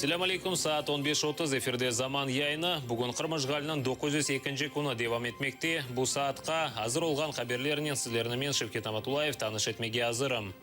Selâm aleyküm, saat 15:30, efirde Zaman yayını. Bugün Qırım işğaliniñ 902-nci künü devam etmekte. Bu saatqa azır olğan haberlernen sizlerni men, Şevket Amatullayev, tanış etmege azırım.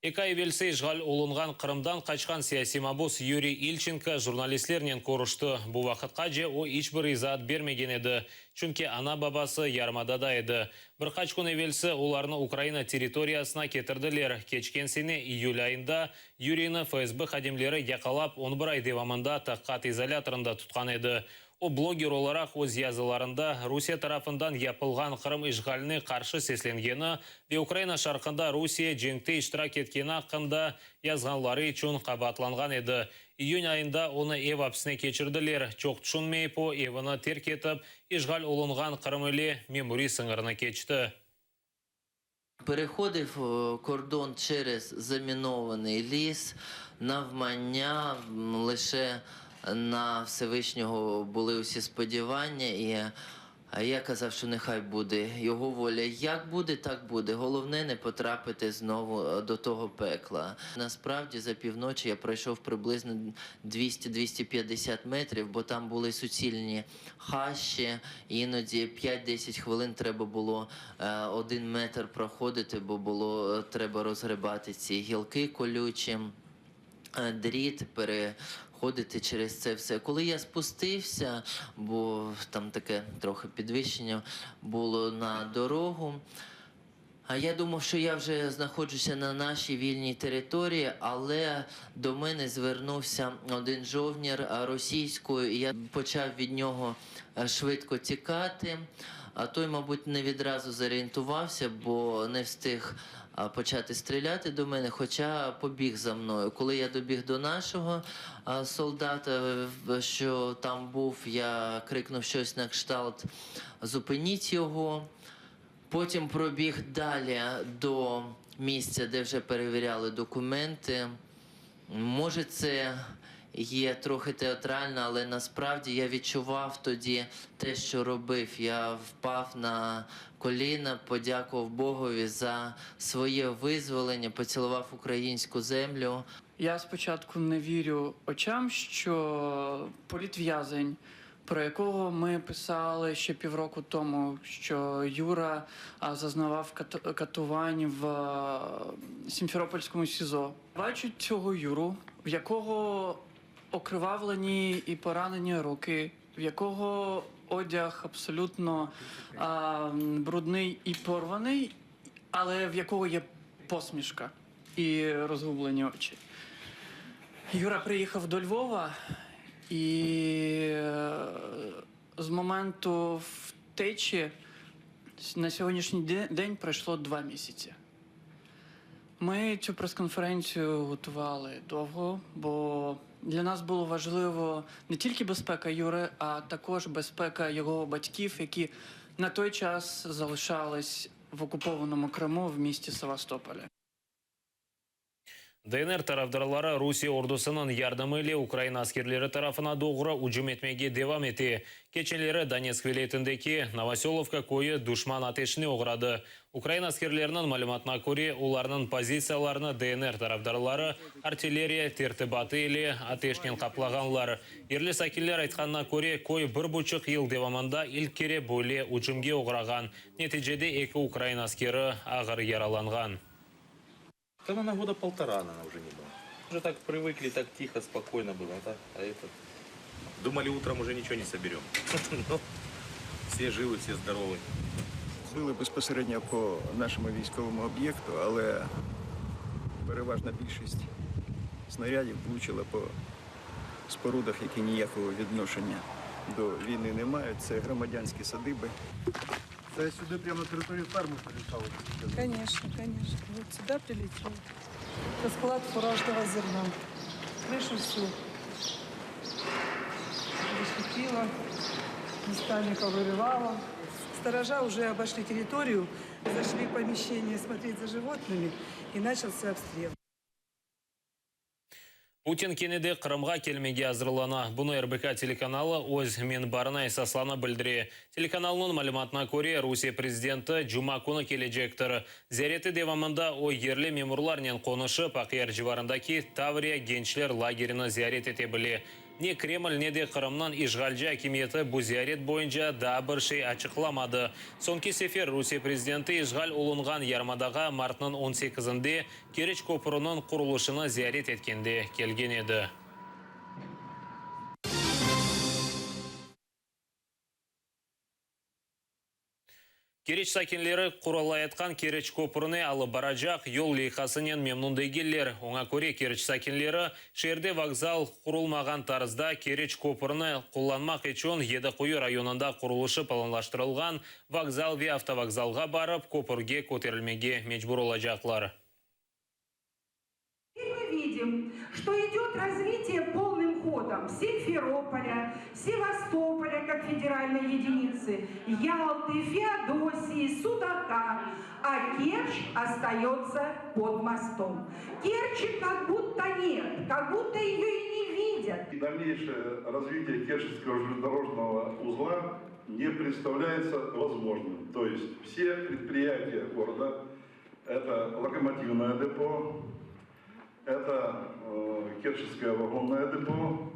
2 ay evelsi işğal olunğan Qırımdan qaçqan siyasiy mabus Yuriy İlçenko jurnalistlernen körüşti. Bu vaqıtqace o iç bir izaat bermegen edi, çünki ana-babası yarımadada edi. Bir qaç kün evelsi olarnı Ukraina territoriyasına ketirdiler. Keçken sene iyül ayında Yuriyni FSB hadimleri yaqalap, 11 ay devamında tahqiqat izolâtorında tutqan edi. O, bloger olaraq öz yazılarında Rusiye tarafından yapılğan Qırım işğaline qarşı seslengeni ve Ukraina şarqında Rusiye cenkte iştirak etkeni aqqında yazğanları içün qabaatlanğan edi. İyün ayında onı ev apsine keçirdiler. Çoq tüşünmeyip o, evini terk etip, işğal olunğan Qırım ile memuriy sıñırnı keçti. Переходив кордон через замінований ліс, навмання, лише на Всевишнього були усі сподівання, і я казав, що нехай буде його воля. Як буде, так буде. Головне не потрапити знову до того пекла. Насправді за півночі я пройшов приблизно 200-250 метрів, бо там були суцільні хащі. Іноді 5-10 хвилин треба було 1 метр проходити, бо було треба розгрібати ці гілки колючі, дріт, переходити через це все. Коли я спустився, бо там таке трохи підвищення було на дорогу, а я думав, що я вже знаходжуся на нашій вільній території, але до мене звернувся один жовнір російською, і я почав від нього швидко тікати. А той, мабуть, не відразу зорієнтувався, бо не встиг почати стріляти до мене, хоча побіг за мною. Коли я добіг до нашого солдата, що там був, я крикнув щось на кшталт «Зупиніть його». Потім пробіг далі до місця, де вже перевіряли документи. Може, це є трохи театрально, але насправді я відчував тоді те, що робив. Я впав на коліна, подякував Богові за своє визволення, поцілував українську землю. Я спочатку не вірю очам, що політв'язень, про якого ми писали ще півроку тому, що Юра зазнавав катувань в Сімферопольському СІЗО. Бачу цього Юру, в якого окривавлені і поранені руки, в якого одяг абсолютно брудний і порваний, але в якого є посмішка і розгублені очі. Юра приїхав до Львова, і з моменту втечі на сьогоднішній день пройшло 2 місяці. Ми цю прес-конференцію готували довго, бо для нас було важливо не тільки безпека Юри, а також безпека його батьків, які на той час залишались в окупованому Криму в місті Севастополі. DNR tarafdarları Rusiye ordusınıñ yardımı ile Ukraina askerleri tarafına doğru ücüm etmege devam ete. Keçenleri Donetsk vilâyetindeki Novosölovka köyü duşman ateşine oğradı. Ukraina askerleriniñ malümatına köre, olarnıñ pozitsiyalarını DNR tarafdarları artilleriya tertibatı ile ateşnen qaplağanlar. Yerli sakinler aytqanına köre, köy bir buçuq yıl devamında ilk kere böyle ücümge oğrağan. Neticede eki ukrain askeri ağır yaralanğan. Да, наверное, года полтора, наверное, уже не было. Уже так привыкли, так тихо, спокойно было. Да? А это... Думали, утром уже ничего не соберем. Но все живы, все здоровы. Били безпосередньо по нашому військовому об'єкту, але переважна більшість снарядів влучила по спорудах, які ніякого відношення до війни не мають. Це громадянські садиби. Це сюди прямо на територію ферми прилітало. Конечно, конечно. Вот сюда прилетело. Это склад фуражного зерна. Крышу всю зацепило, местами повырывало. Сторожа уже обошли территорию, зашли в помещение смотреть за животными, и начался обстрел. Putin kene de Qırımğa kelmege azırlana. Bunı RBK telekanalı öz menbarına esaslanıp bildire. Telekanalnıñ malümatına köre, Rusiye prezidenti cuma künü kelecektir. Ziyareti devamında o, yerli memurlarnen qonuşıp, Aqyar civarındaki Tavriya gençler lagerini ziyaret ete bile. Ne Kreml, ne de Qırımnıñ işğalci akimiyeti bu ziyaret boyunca daa bir şey açıqlamadı. Soñki sefer Rusiye prezidenti işğal olunğan yarımadağa martnıñ on sekizinde Keriç köprüniñ qurulışını ziyaret etkende kelgen edi. Keriç sakinleri qurulayatqan Keriç köprüne alıp baracaq yol leyhasınen memnun degiller. Oña köre, Keriç sakinleri şeerde vokzal qurulmağan tarzda Keriç köprüni qullanmaq içün Yedi Quyu rayonında qurulışı planlaştırılğan vokzal ve avtovokzalğa barıp, köpürge köterilmege mecbur olacaqlar. Теперь мы видим, что идет развитие полным ходом Симферополя, Севастополя как федеральной единицы, Ялты, Феодосии, Судака, а Керчь остается под мостом. Керчи как будто нет, как будто ее и не видят. И дальнейшее развитие Керченского железнодорожного узла не представляется возможным. То есть все предприятия города, это локомотивное депо, это э, Керченское вагонное депо,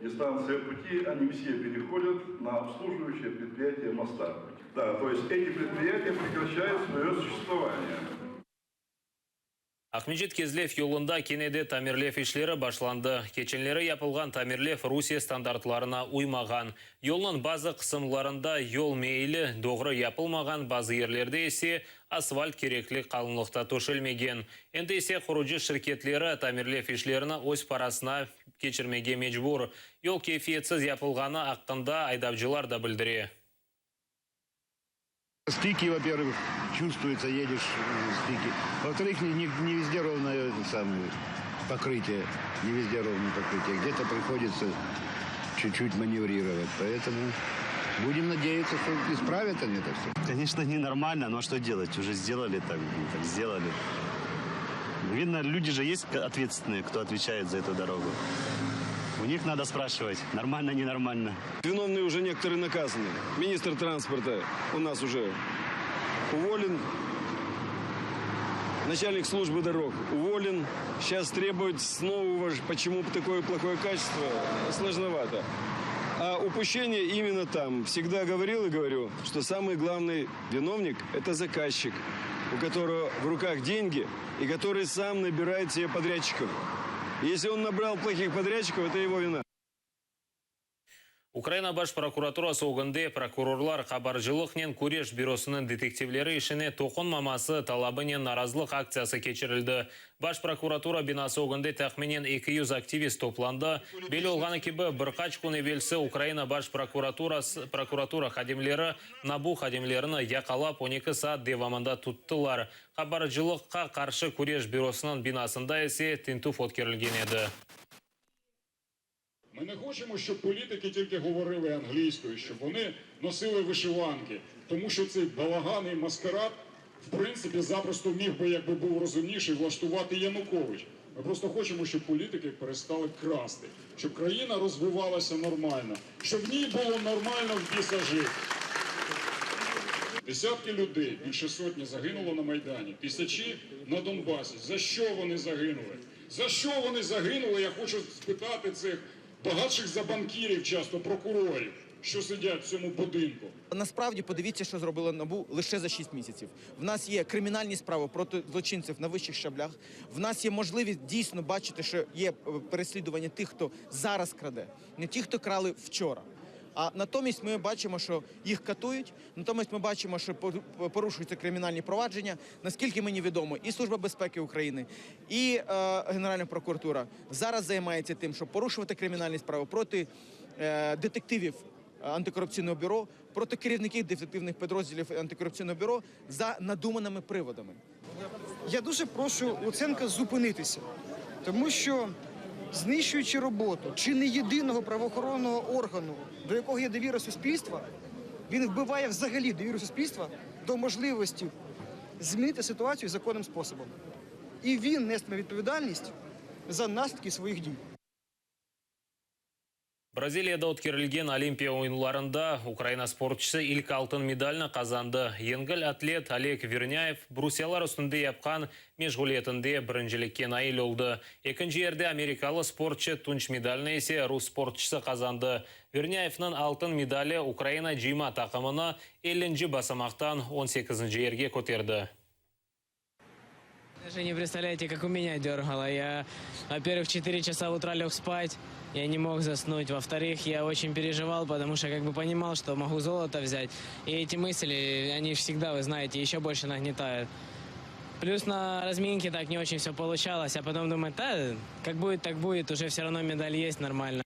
и станция пути, они все переходят на обслуживающее предприятие моста. Да, то есть эти предприятия прекращают свое существование. Aqmescit Kezlev yolunda kene de tamirlev işleri başlandı. Keçenleri yapılğan tamirlev Rusiye standartlarına uymağan. Yolnıñ bazı qısımlarında yol meyili doğru yapılmağan, bazı yerlerde ise asfalt kerekli qalınlıqta töşelmegen. Endi ise qurucı şirketleri tamirlev işlerini öz parasına keçirmege mecbur. Yol keyfiyetsiz yapılğanı aqqında aydavcılar da bildire. Стыки, во-первых, чувствуется, едешь стыки. Во-вторых, не, не, не везде ровное это самое, покрытие. Не везде ровное покрытие. Где-то приходится чуть-чуть маневрировать. Поэтому будем надеяться, что исправят они это все. Конечно, ненормально, но что делать? Уже сделали так, так сделали. Видно, люди же есть ответственные, кто отвечает за эту дорогу. У них надо спрашивать, нормально, ненормально. Виновные уже некоторые наказаны. Министр транспорта у нас уже уволен. Начальник службы дорог уволен. Сейчас требуют снова, почему такое плохое качество, сложновато. А упущение именно там. Всегда говорил и говорю, что самый главный виновник – это заказчик, у которого в руках деньги и который сам набирает себе подрядчиков. Если он набрал плохих подрядчиков, это его вина. Ukraina Baş prokuraturası ögünde prokurorlar qabarcılıqnen küreş bürosınıñ detektivleri işine toqunmaması talabınen narazılıq aktsiyası keçirildi. Baş prokuratura binası ögünde tahminen 200 aktivist toplandı. Belli olğanı kibi, bir qaç kün evelsi Ukraina Baş prokuraturası prokuratura hadimleri NABU hadimlerini yaqalap 12 saat devamında tuttılar. Qabarcılıqqa qarşı küreş bürosınıñ binasında ise tintüv ötkerilgen edi. Ми не хочемо, щоб політики тільки говорили англійською, щоб вони носили вишиванки, тому що цей балаган і маскарад, в принципі, запросто міг би, якби був розумніший, влаштувати Янукович. Ми просто хочемо, щоб політики перестали красти, щоб країна розвивалася нормально, щоб в ній було нормально в біса жити. Десятки людей, більше сотні загинуло на Майдані, тисячі на Донбасі. За що вони загинули? За що вони загинули? Я хочу спитати цих багатших за банкірів, часто прокурорів, що сидять в цьому будинку. Насправді подивіться, що зробило НАБУ лише за 6 місяців. В нас є кримінальні справи проти злочинців на вищих щаблях. В нас є можливість дійсно бачити, що є переслідування тих, хто зараз краде, не ті, хто крали вчора. А натомість ми бачимо, що їх катують. Натомість ми бачимо, що порушуються кримінальні провадження. Наскільки мені відомо, і Служба безпеки України, і е, Генеральна прокуратура зараз займається тим, щоб порушувати кримінальні справи проти е, детективів антикорупційного бюро, проти керівників детективних підрозділів антикорупційного бюро за надуманими приводами. Я дуже прошу Луценка зупинитися, тому що знищуючи роботу чи не єдиного правоохоронного органу, до якого є довіра суспільства, він вбиває взагалі довіру суспільства до можливості змінити ситуацію законним способом. І він нестиме відповідальність. за наслідки своїх дій. Braziliyada ötkerilgen Olimpiya oyunlarında Ukraina sportçısı ilk altın medalni qazandı. Yengil atlet Oleg Vernâyev brusyalar üstünde yapqan meşğuliyetinde birincilikke nail oldı. Ekinci yerde amerikalı sportçı, tunç medalni ise rus sportçısı qazandı. Vernâyevniñ altın medali Ukraina cıyma taqımını ellinci basamaqtan on sekizinci yerge köterdi. Даже не представляете, как у меня дергало. Я, во-первых, в 4 часа утра лег спать, я не мог заснуть. Во-вторых, я очень переживал, потому что как бы понимал, что могу золото взять. И эти мысли, они всегда, вы знаете, еще больше нагнетают. Плюс на разминке так не очень все получалось, а потом думаю, да, как будет, так будет, уже все равно медаль есть, нормально.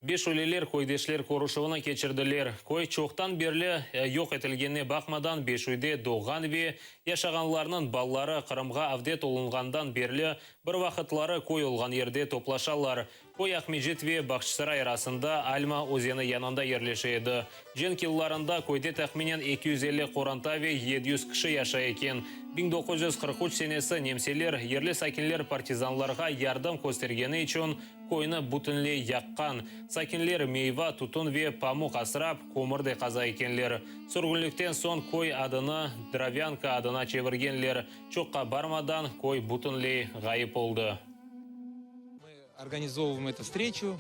Beşüyliler köydeşler körüşüvini keçirdiler. Köy çoqtan berli yoq etilgenine baqmadan, Beşüyde doğğan ve yaşağanlarnıñ balaları Qırımğa avdet olunğandan berli bir vaqıtları köy olğan yerde toplaşalar. Köy Aqmescit ve Bağçasaray arasında Alma özeni yanında yerleşe edi. Cenk yıllarında köyde tahminen 250 qoranta ve 700 kişi yaşay eken. 1943 senesi nemseler yerli sakinler partizanlarğa yardım köstergeni içün köyni bütünley yaqqan. Sakinler meyva, tütün ve pamuq asrap, kömür de qaza ekenler. Sürgünlikten soñ köy adını Drovânka adına çevirgenler. Çoqqa barmadan köy bütünley ğayıp oldı. Мы организовываем эту встречу.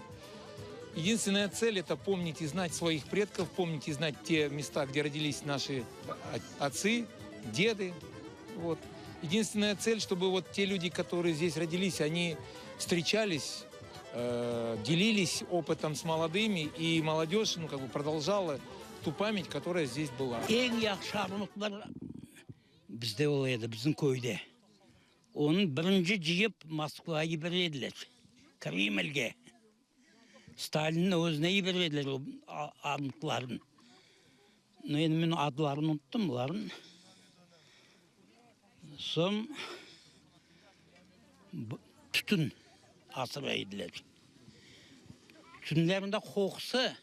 Единственная цель – это помнить и знать своих предков, помнить и знать те места, где родились наши отцы, деды. Вот. Единственная цель, чтобы вот те люди, которые здесь родились, они встречались, э, делились опытом с молодыми, и молодежь ну, как бы продолжала ту память, которая здесь была. Eñ yahşı armutlar bizde ola edi, bizim köyde. Onı birinci cıyıp Moskvağa yibere ediler, Kremlge. Stalinniñ özüne yibere ediler o armutlarnı. No, endi men adlarını unuttım bularnıñ. Soñ tütün asıray ediler. Tütünlerniñ de qoqusı,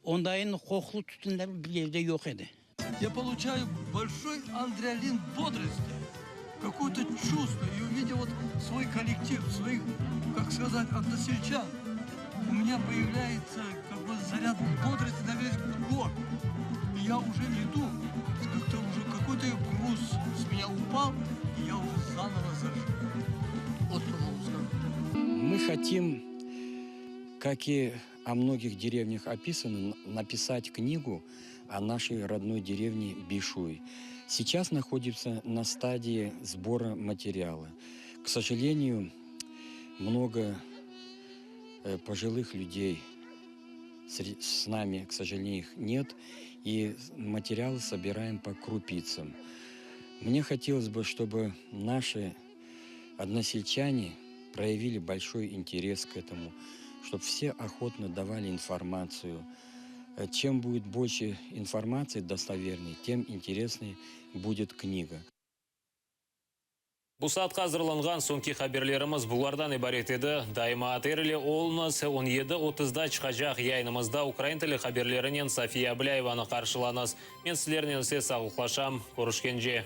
ondayın qoqulı tütünler bir yerde yoq edi. Я получаю большой адреналин бодрости, какое-то чувство. И увидев вот свой коллектив, своих, как сказать, односельчан, у меня появляется как бы заряд бодрости на весь год. И я уже иду, как-то уже какой-то груз с меня упал, и я уже заново зажил. Вот что могу сказать. Мы хотим, как и о многих деревнях описано, написать книгу о нашей родной деревне Бешуй. Сейчас находимся на стадии сбора материала. К сожалению, много э, пожилых людей с нами, к сожалению, их нет, и материалы собираем по крупицам. Мне хотелось бы, чтобы наши односельчане проявили большой интерес к этому, чтобы все охотно давали информацию. Э, чем будет больше информации достоверной, тем интереснее будет книга. Bu saatqa azırlanğan soñki haberlerimiz bulardan ibaret edi. Daima ATR ile oluñız 17.30-da çıqacaq yayınımızda ukrain tili haberlerinen Safiye Ablâyevanı qarşılañız. Men sizlernen ise sağlıqlaşam. Körüşkence.